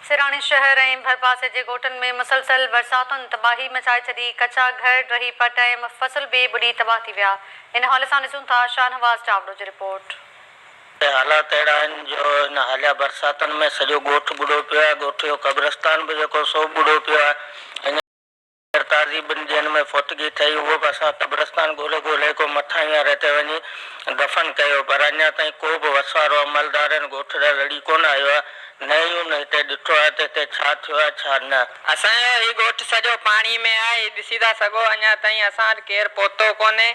سيراڻي شهر ۽ ڀرپاسي جي ڳوٺن ۾ مسلسل برساتن تباهي مچائي ڇڏي، ڪچا گهر ڊهي پٽ ۽ فصل به ٻڏي تباهه ٿي ويا. ان حوالي سان ڏسون ٿا شاهنواز چاوڙو جي رپورٽ. حالات اهڙا آهن جو هن حاليه برساتن ۾ سڄو ڳوٺ ٻڏو پيو آهي، ڳوٺ جو قبرستان به جيڪو سو ٻڏو پيو آهي. هينئر تازي ٻن ڏينهن ۾ فوتگي ٿئي، اهو به اسان قبرستان ڳولي ڳولي ڪو مٿاهين واري تي وڃي دفن ڪيو، پر اڃا تائين ڪو به وسوارو عملدار هن ڳوٺ ڏانهن لڙي ڪونه آيو آهي، نه ئي هن هتي ڏٺو آهي ته هتي ڇا ٿيو آهي ڇا نه. اسان جو هي ڳوٺ سڄو پاڻي ۾ آهي، هي ڏسي ٿا سگهو اڃا تائين اسان وٽ ڪير پهتو ڪونهي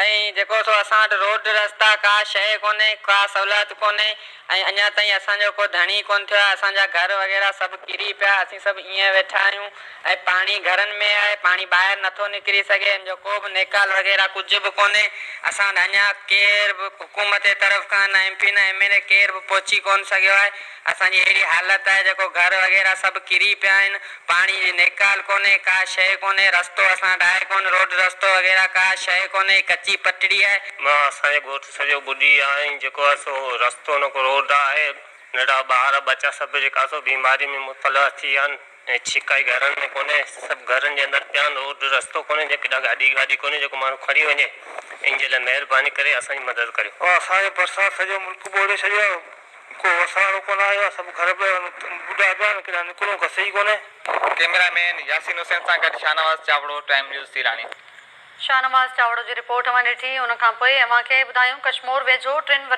۽ جيڪو سو اسان وٽ روڊ رستا ڪا شيء ڪونهي، ڪا سهولت ڪونهي ۽ اڃا تائين اسان جو ڪو ڌڻي ڪونه ٿيو آهي، اسان جا گهر وغيره سڀ ڪري پيا، اسين سڀ ائين ويٺا آهيون ۽ پاڻي گهرن ۾ آهي، پاڻي ٻاهر نٿو نڪري سگهي، ان جو ڪو به نيڪال وغيره ڪجهه به ڪونهي، اسان وٽ اڃا ڪير به حڪومت جي طرف کان نه ايم پي نه ايم اين اي ڪير به پهچي ڪونه سگهيو آهي، اسان جي اهڙي حالت آهي جيڪو گهر وغيره سڀ ڪري پيا آهن، پاڻي جي نيڪال ڪونهي، ڪا شيء ڪونهي، رستو اسان وٽ آهي ڪونه، روڊ رستو وغيره ڪا شيء ڪونهي، ڪچي پٽڙي آهي. مان اسان جو ڳوٺ سڄو ٻڏي ويا آهن جيڪو آهي سو رستو نه ڪو روڊ آهي ننڍڙا ٻار ٻچا سڀ جيڪا سو بيماري ۾ مبتلا ٿي ويا آهن ۽ ڇڪائي گهرن ۾ ڪونهي سڀ گهرن جي اندر پيا آهن روڊ رستو ڪونهي جي ڪيڏانهن گاڏي واڏي ڪونهي جيڪو ماڻهو کڻي وڃي ان جي لاء مهرباني ڪري اسان جي مدد ڪريو. اسان جي برسات سڄو ملڪ ٻوڙي ڇڏيو آهي ڪو وساڻو ڪونه آيو آهي سڀ گهر پيا ٻڏا پيا آهن ڪيڏانهن نڪرون گس ئي ڪونهي. ڪئميرا مين ياسين حسين سان گڏ شاهنواز چاوڙو، ٽائيم نيوز سيراڻي. شاهنواز چاوڙو جي رپورٽ اوهان ڏٺي ان کان پوء اوهان کي ٻڌايون ڪشمور ويجهو ٽن.